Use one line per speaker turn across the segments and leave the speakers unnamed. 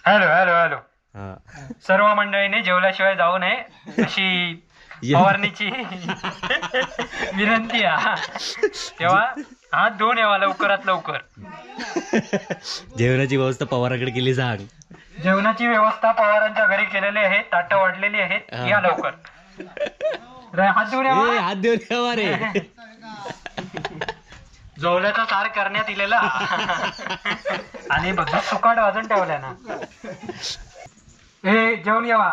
Hello hello hello.
हा,
सर्व मंडळीने जेवल्याशिवाय जाऊ नये अशी फवारणीची विनंती आहे. तेव्हा हात धुवून यावा लवकरात लवकर.
जेवणाची व्यवस्था पवाराकडे केली सांग.
जेवणाची व्यवस्था पवारांच्या घरी केलेली आहे, ताटं वाढलेली आहेत, या लवकर. हात धुवून यावा.
हात धुवून यावा रे.
जेवल्याचा सार करण्यात इलेला आणि बघा सुकाट वाजून ठेवल्या ना. ए जेवण यावा.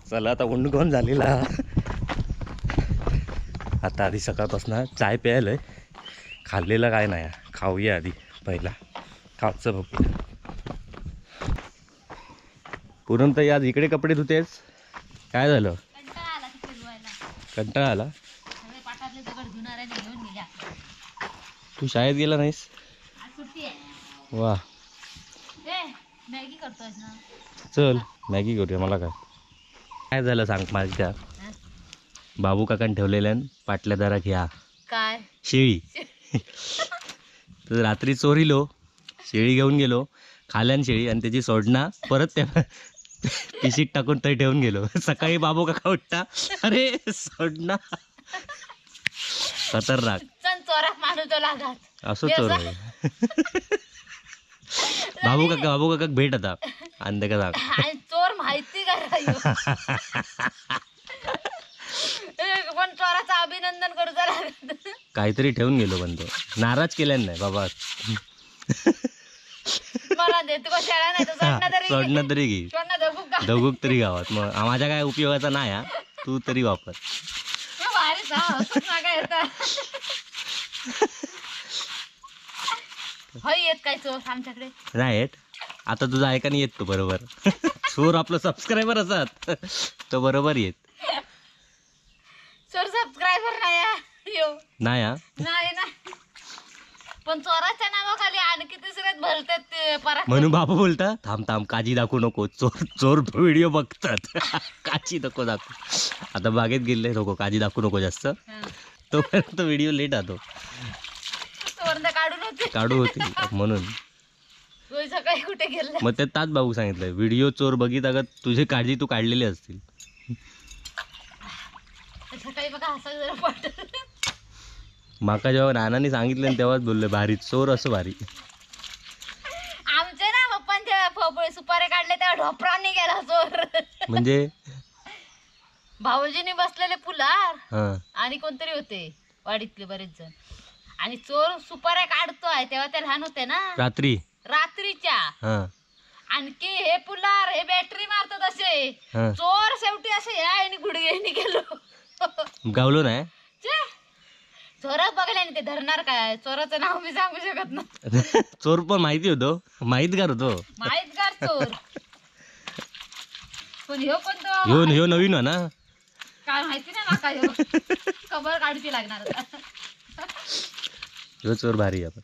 चला आता उंडगोन झालेला. आता आधी सकाळपासून चाय प्यायलोय, खाल्लेलं काय नाही, खाऊया आधी पहिला खायचं बघू. पूनम ताई आज इकडे कपडे धुतेस, काय झालं? कंटाळा आला? तू शाळेत गेला नाहीस? वा चल मॅगी करूया. मला काय काय झालं सांग. माझ्या बाबू काकांनी ठेवलेल्या पाटल्या दारात घ्या
काय
शेळी. तर रात्री चोरीलो शेळी घेऊन गेलो, खाल्यान शेळी आणि त्याची सोडणा परत त्या पिशीत टाकून तरी ठेवून गेलो. सकाळी बाबू काका उठता, अरे सोडणा खतरनाक असं चोर आहे. बाबू काका बाबू काका भेट आता आणि का सांग
चोर माहिती पण चोराचं अभिनंदन करू
काहीतरी ठेवून गेलो पण तो नाराज केल्या नाही बाबा. सोडणं तरी घे, दगुक तरी गावात. मग माझ्या काय उपयोगाचा नाही हा, तू तरी वापर. नाही येत आता तुझा ऐकाने येत तो बरोबर. चोर आपलं सबस्क्रायबर असत तो बरोबर येत.
चोर सबस्क्रायबर नाही
नाही
ना, पण चोराच्या नावाखाली आणखी तिसऱ्यात भरतात ते पराक्रम.
म्हणून बाबा बोलता थांब थांब काजी दाखवू नको, चोर चोर व्हिडिओ बघतात. काजी नको दाखवू. आता बागेत गेले नको काजी दाखवू नको जास्त, तोपर्यंत व्हिडिओ लेट आतो काढू होती म्हणून.
सकाळी कुठे गेला
मग ते ताच बाबू सांगितलं व्हिडिओ चोर बघित अगं तुझी काळजी तू काढलेली असतील.
सकाळी बघा हसायला जरा वाटलं.
माका जेव्हा नानांनी सांगितलं तेव्हाच बोलले भारी चोर असं भारी.
आमचे ना पप्पांच्या सुपारे काढले तेव्हा ढोपरांनी गेला चोर.
म्हणजे
भाऊजींनी बसलेले पुलार आणि कोणतरी होते वाडीतले बरेच जण, आणि चोर सुपाऱ्या काढतोय तेव्हा ते लहान होते ना,
रात्री
रात्रीच्या. आणखी हे पुलार हे बॅटरी मारतात असे चोर शेवटी असे हे आणि गुडघेनी गेलो
गावलो नाही.
चोरात बघले ते धरणार काय, चोराचं नाव मी सांगू शकत नाही.
चोर पण माहिती होतो, माहितगार होतो,
माहितगार चोर. पण ह्यो कोणतो
ह्यो ह्यो नवीन ना
काय माहिती नाही माका, ह्यो खबर काढूची लागणार.
ह्यो चोर भारी आहे आपण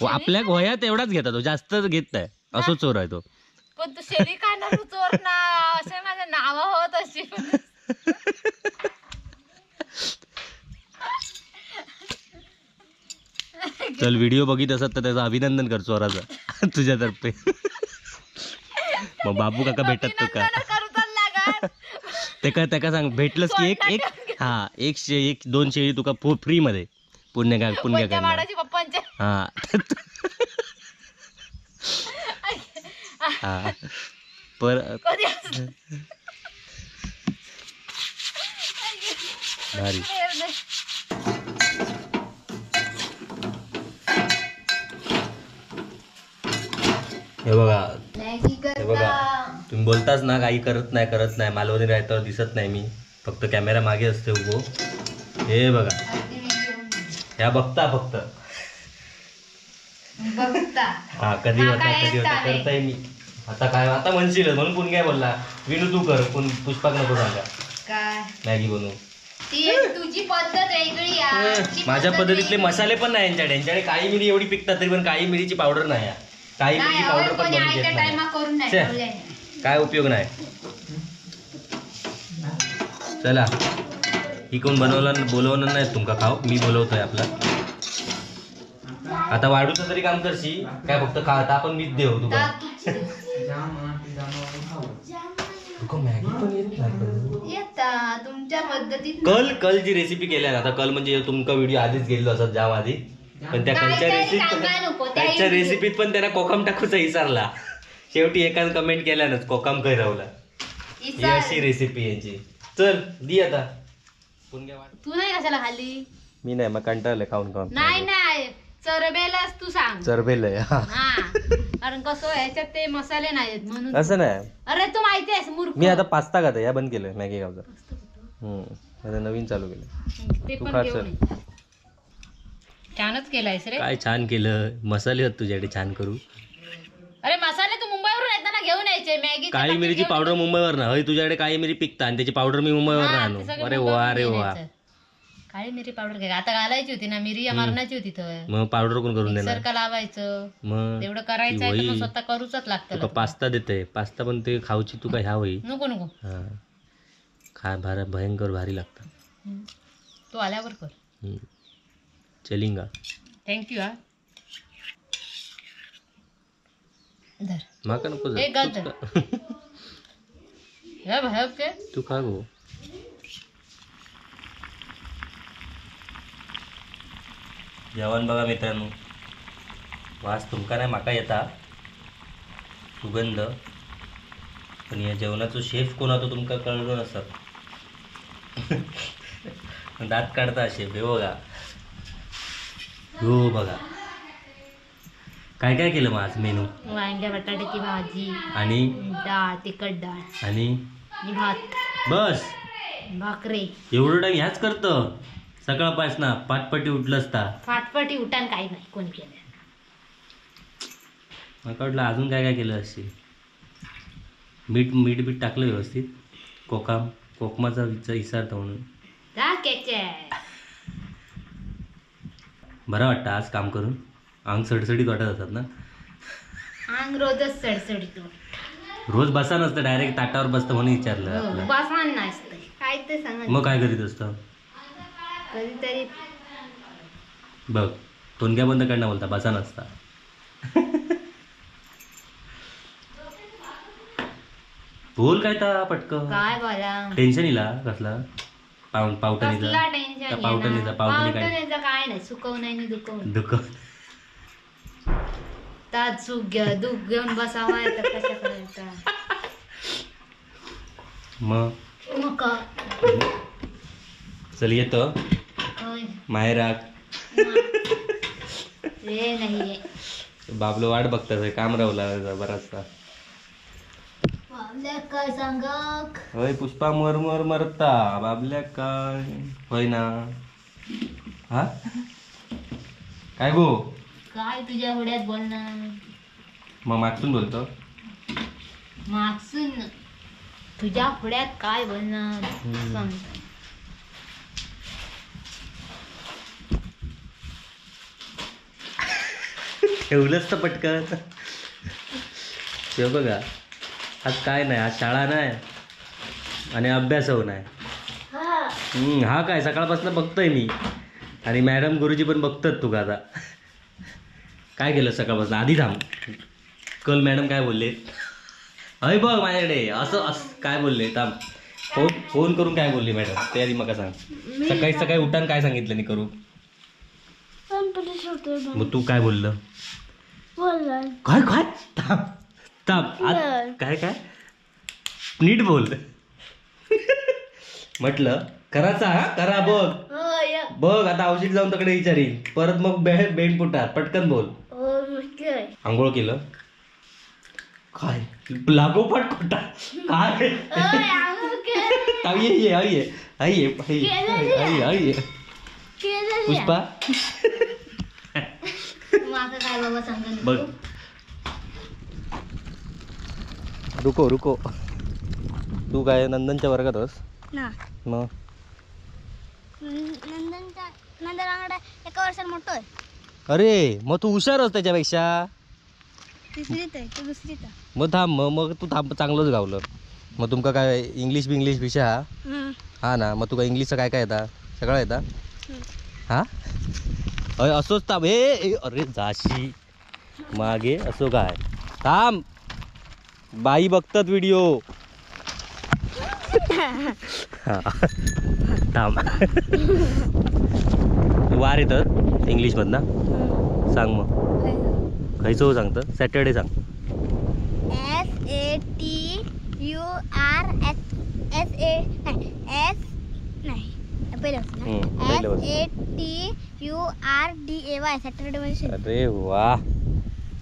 आपल्या वयात एवढाच घेतात तो, जास्त घेत नाही असो चोर आहे तो.
पण तू शेळी खाणार चोर ना असे माझं नाव होत अशी.
चल व्हिडिओ बघित असत तर त्याचं अभिनंदन कर चोराचं तुझ्यातर्फे. मग बाबू काका भेटत तो का ते का सांग भेटलंस की एक एक हा एक एक दोन शेळी तुका फ्री मध्ये पुण्य का पुण्य करणार. हा हा पर भारी. हे बघा हे बघा तुम्ही बोलताच ना काही करत नाही करत नाही, मालवणी राहतो दिसत नाही मी, फक्त कॅमेरा मागे असते उभो. हे बघा ह्या बघता फक्त
बघता
हा कधी होता कधी होता करताय मी आता काय आता म्हणशील म्हणून कोण काय बोलला विनू तू कर, कोण पुष्पाक नको सांगा
काय
मॅगी बनवू.
ती तुझी पद्धत वेगळी आहे,
माझ्या पद्धतीतले मसाले पण नाही यांच्याकडे. यांच्याकडे काळी मिरी एवढी पिकतात तरी पण काळी मिरीची पावडर नाही, काळी मिरीची पावडर पण बनवून घेत नाही, काय उपयोग नाही. चला, ही कोण बनवलं बोलवणार नाही तुमका खाऊ, मी बोलवतोय आपला. आता वाढूचं तरी काम करशी काय, फक्त खाता पण मीच देव तुका. तुका मॅगी पण येत नाही
येता तुमच्या पद्धतीत.
कल कल जी रेसिपी केल्या ना, आता कल म्हणजे तुमका व्हिडिओ आधीच गेलो असत जाम आधी, पण त्या कलच्या रेसिपी त्याच्या रेसिपीत पण त्यांना कोकम टाकूचा विचारला. शेवटी एकानं कमेंट केल्यानच कोकम खंय रावला. ही अशी रेसिपी यांची. चल दी आता.
तू नाही कशाला खाल्ली?
मी नाही, मग कंटाळलं खाऊन खाऊन.
नाही नाही, चरबेलाच तू सांग.
चरबेल
हा, कारण कसं ह्याच्यात ते मसाले नाहीत म्हणून.
असं नाही.
अरे तू माहिती आहेस मूर्ख.
मी आता पास्ता खातो, या बंद केलं मॅगी खायचं. आता नवीन चालू केलं.
ते पण घेऊन छानच केलायस रे.
काय छान केलं, मसाले होत तुझ्याकडे छान करू.
अरे मसाले तू मुंबईवरून येताना घेऊन यायचे. मॅगी
काळी मिरीची पावडर मुंबईवर ना, हय तुझ्याकडे काळी मिरी पिकता आणि त्याची पावडर मी मुंबईवर आणू. अरे वा रे वा,
काळी मिरी पावडर घे. आता घालायची होती ना मिरी, मारण्याची होती तर
मग पावडर कोण करून देणार?
सारखं लावायचं
मग
तेवढं करायचं आहे तर मग स्वतः करूचच लागतं.
पास्ता देते, पास्ता पण ते खाऊची तुका ह्या होई.
नको नको,
खा, भारी भयंकर भारी लागतं.
तू आल्यावर कर.
चलिंगा.
Thank you. हा धर,
माका नको.
एक घाल
तू खा गो. जेवण बघा मित्रांनो, वास तुमका नाही माका येता सुगंध, पण या जेवणाचो शेफ कोण तो तुमका कळलो नसत. दात काढता शेफ. हे बघा, हो बघा काय काय केलं मग आज मेनू.
वांग्या बटाट्याची भाजी
आणि
डाळ, तिखट डाळ
आणि
भात,
बस
भाकरी.
एवढं टाइम ह्याच करतं सकाळपासना. पाटपटी उठलं असता.
फाटपटी उठान काही नाही कोणी केलं.
मला वाटलं अजून काय काय केलं असेल. मीठ मीठ बीठ टाकलं व्यवस्थित. कोकाम कोकमाचा विचारता म्हणून बरं वाटतं आज काम करून. अंग सडसडीत वाटत असतात ना.
अंग रोजच सडसडीत.
रोज बसा नसतं, डायरेक्ट ताटावर बसतं म्हणून विचारलं.
बसा नसतं काय ते सांग.
मग काय करीत असतं
कधीतरी?
बघ टोनक्या बंद काढणं बोलता, बसा नसता. बोल काय ता पटकन.
काय बोला?
टेन्शन इला कसला? पावटणीचा पावटणीचा
पावटणीचा काय नाही, सुकवून आणि दुखवून
दुखव
तात सुख दुःख घेऊन बसावा कशा करायचा.
मग
मग
चल येतो माहेराक.
नाही
बाबलो वाट बघता, काम रावला बराचसा.
बाबल्या काय सांग.
होय पुष्पा मर मर मरता बाबल्या काय होय ना. हा काय गो
काय तुझ्या हुड्यात बोलणार?
मग मागसून बोलतो.
मागसून तुझ्या पुढ्यात काय बोलणार सांग.
ठेवलंच तर पटकन. ते बघा आज काय नाही, आज शाळा नाही आणि अभ्यास हो नाही. हा काय सकाळपासून बघतोय मी आणि मॅडम गुरुजी पण बघतात तुका. आता काय केलं सकाळपासून? आधी थांब, कल मॅडम काय बोलले? अय बघ माझ्याकडे असं असं काय बोलले, थांब फोन फोन करून काय बोलली मॅडम ते आधी मका सांग. सकाळी सकाळी उठान काय सांगितलं नाही करू? मग तू काय बोललं? काय काय थांब थांब काय काय नीट बोल. म्हटलं कराचा हा करा बघ बघ आता औषध जाऊन तकडे विचारीन परत मग बेंड पुटात पटकन बोल. आंघोळ केलं काय लागोपाठ खोटा काय? ये ये ये ये पुष्पा बघ रुको रुको. तू काय नंदनच्या वर्गात होस
ना?
मग
नंदनच्या नंदन एका वर्षात मोठं आहे.
अरे मग तू हुशार होस त्याच्यापेक्षा.
तिसरीत आहे तू दुसरीत आहे.
मग थांब मग मग तू थांब चांगलंच गावलं. मग तुमका काय इंग्लिश बिंग्लिश विषय हा? हा ना, मग तुका इंग्लिशचं काय काय येता? सगळं येता? हा अय असोच थांब. ए अरे जाशी मागे असो काय, थांब बाई बघतात व्हिडिओ. थांब वार येतात इंग्लिशमधनं सांग मग. खयचो सांगतं? सॅटर्डे सांग.
S A T U R S S A S नाही पहिलं S A T U R D A Y Saturday म्हणजे.
अरे वा,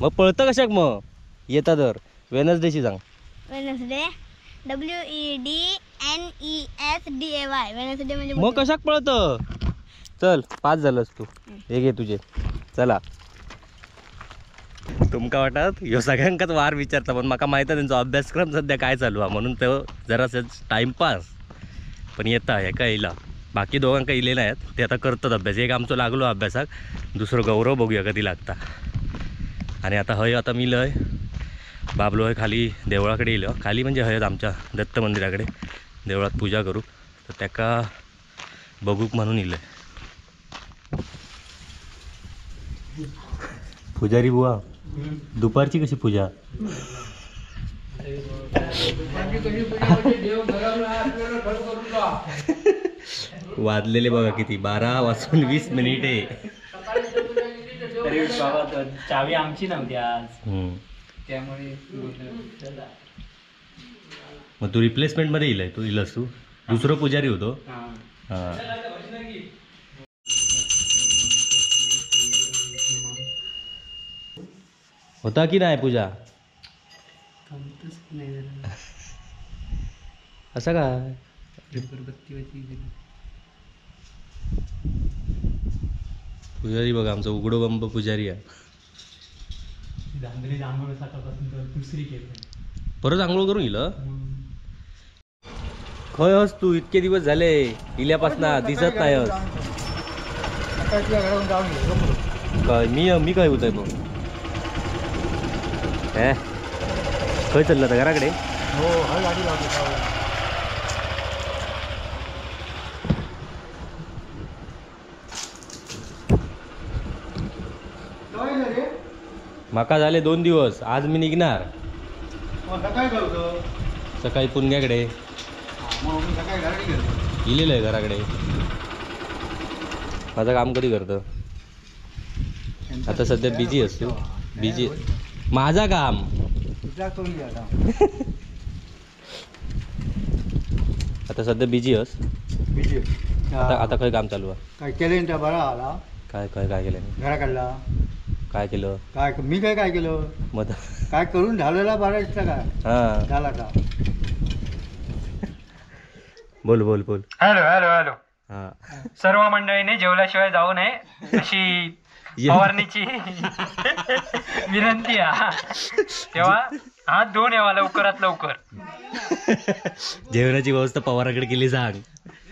मग पळतं कशाक मग येता तर? वेनसडेची सांग.
Wednesday W E D N E S D A Y Wednesday म्हणजे
मग कशाक पळतं? चल पास झालंस तू, हे घे तुझे. चला तुमका वाटत ह्यो सगळ्यांकाच वार विचारता, पण माका माहिती आहे त्यांचा अभ्यासक्रम सध्या काय चालू आहे, म्हणून तो जरासं टाइमपास पण येता हेका येयला. बाकी दोघांका इले नाहीत, ते आता करतात अभ्यास. एक आमचो लागलो अभ्यासाक, दुसरं गौरव बघूया कधी लागता. आणि आता हय आता मी लय बाबलो हय खाली देवळाकडे येयलो. खाली म्हणजे हयच आमच्या दत्त मंदिराकडे देवळात पूजा करू, तर त्याका बघूक म्हणून इलय. पुजारी बुवा, दुपारची कशी पूजा? वाजलेले बघा किती, 12:20 आहे.
अरे बाबा चावी आमची नव्हती आज, त्यामुळे.
मग तू रिप्लेसमेंट मध्ये इलाय? तू इलस, तू दुसरं पुजारी होतो. हा होता की नाही पूजा? असं काय पुजारी बघा आमचा उघडो बंब पुजारी आहे. परत आंघोळ करून इलं? खय हस तू, इतके दिवस झाले इल्यापासना दिसत नाही हस. काय मी मी काय होतोय मग? खय चाललं आता घराकडे?
हो गाडी लावली.
माका झाले 2 दिवस, आज मी निघणार. सकाळी पुणग्याकडे इलेलं आहे घराकडे. माझं काम कधी करतं आता? सध्या बिझी असतो. बिझी माझा काम. आता सध्या बिझी अस. आता आता काय काम चालू आहे?
काय केलं बरा आला?
काय काय काय केलं?
घराकडला
काय केलं?
काय मी काय काय केलं?
मग
काय करून झालेला बरा दिसला काय झाला का?
बोल बोल बोल.
Hello hello hello.
हा
सर्व मंडळीने जेवल्याशिवाय जाऊ नये अशी फवारणीची विनंती आहे. तेव्हा हात धुवून यावा लवकरात लवकर.
जेवणाची व्यवस्था पवाराकडे केली सांग.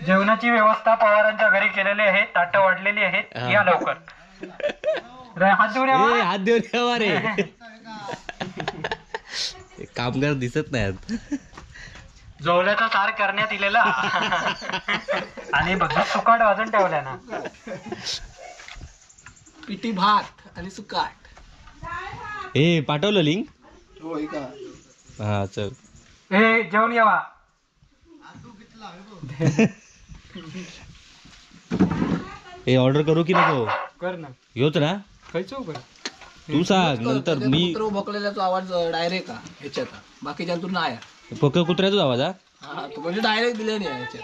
जेवणाची व्यवस्था पवारांच्या घरी केलेली आहे, ताटं वाढलेली आहेत, या लवकर. हात धुवून यावा,
हात धुवून यावा रे. कामगार दिसत नाहीत.
जेवल्याचा सार करण्यात इलेला आणि बघा सुकाट वाजून ठेवल्या ना.
पिठी भात आणि सुकाट.
ए पाठवलं लिंक?
हो का?
हा चल.
ए जेवण यावा.
ए ऑर्डर करू की नको?
कर ना.
येऊच ना.
खायचो कर
तू सांग नंतर. मी
भोकलेल्याचा आवाज डायरेक्ट ह्याच्यात, बाकीच्या तू नाही.
फक्त कुत्र्याचाच आवाज
हा म्हणजे डायरेक्ट दिले नाही ह्याच्यात.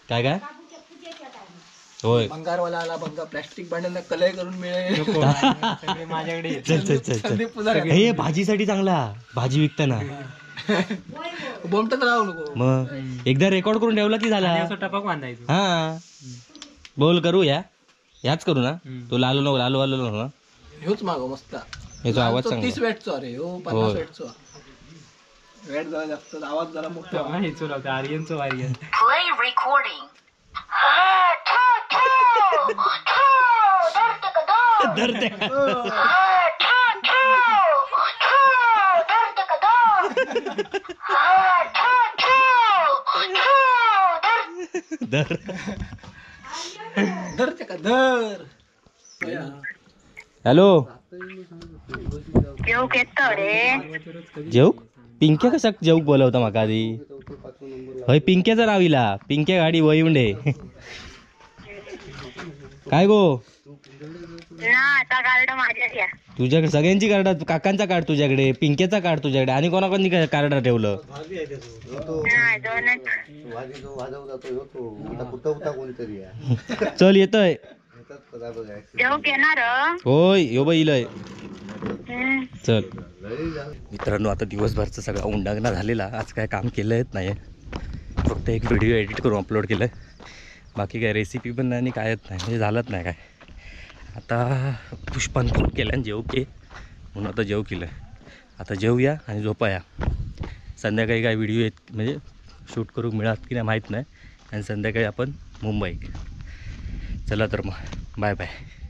काय काय होय
भंगारवाला आला, भंगार प्लास्टिक भांड्यांना कलर करून मिळेल.
माझ्याकडे
चल चल चल चल. हे भाजीसाठी चांगला, भाजी विकताना
बोमटत राहू नको.
मग एकदा रेकॉर्ड करून ठेवला की झाला.
टपक बांधायचं.
हा बोल करू या याच करू ना. तो लालू नको, लालू आलो नको ना.
ह्योच मागव मस्त.
याचा आवाज चांगला.
30 वॅटचो अरे हो 50 वॅटचो. वॅट जरा जास्त, आवाज जरा मोठा.
हेचो लावतो आर्यनचो. Aryan
play recording.
धरते धर
धर चका धर.
हॅलो जेवक पिंक्या कशाक जेवक बोलवता म्हाका आधी? हय पिंक्याचा नाव इला, पिंक्या गाडी वयुंडे. काय गो तुझ्याकडे सगळ्यांची कार्ड, काकांचा कार्ड तुझ्याकडे, पिंक्याचा कार्ड तुझ्याकडे, आणि कोणाकोणी कार्ड ठेवलं? चल येतोय. होय यो बाई इलय. चल मित्रांनो, आता दिवसभरचं सगळं उंडागणा झालेला. आज काय काम केलंच नाही, फक्त एक व्हिडिओ एडिट करून अपलोड केलं आहे, बाकी काय रेसिपी पण नाही आणि कायच नाही, म्हणजे झालंच नाही काय. आता पुष्पान खूप केलं आणि जेव के म्हणून आता जेव केलं. आता जेवूया आणि झोपाया. संध्याकाळी काय व्हिडिओ येत म्हणजे शूट करू मिळत की नाही माहीत नाही, आणि संध्याकाळी आपण मुंबई. चला तर मग बाय बाय.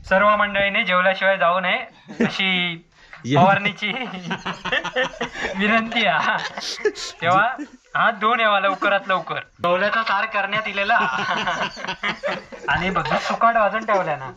सर्व मंडळीने जेवल्याशिवाय जाऊ नये अशी फवारणीची विनंती आहे. तेव्हा हात धुवून यावा लवकरात लवकर. गवल्याचा सार करण्यात आलेला आणि बघ सुकाट वाजून ठेवल्या ना.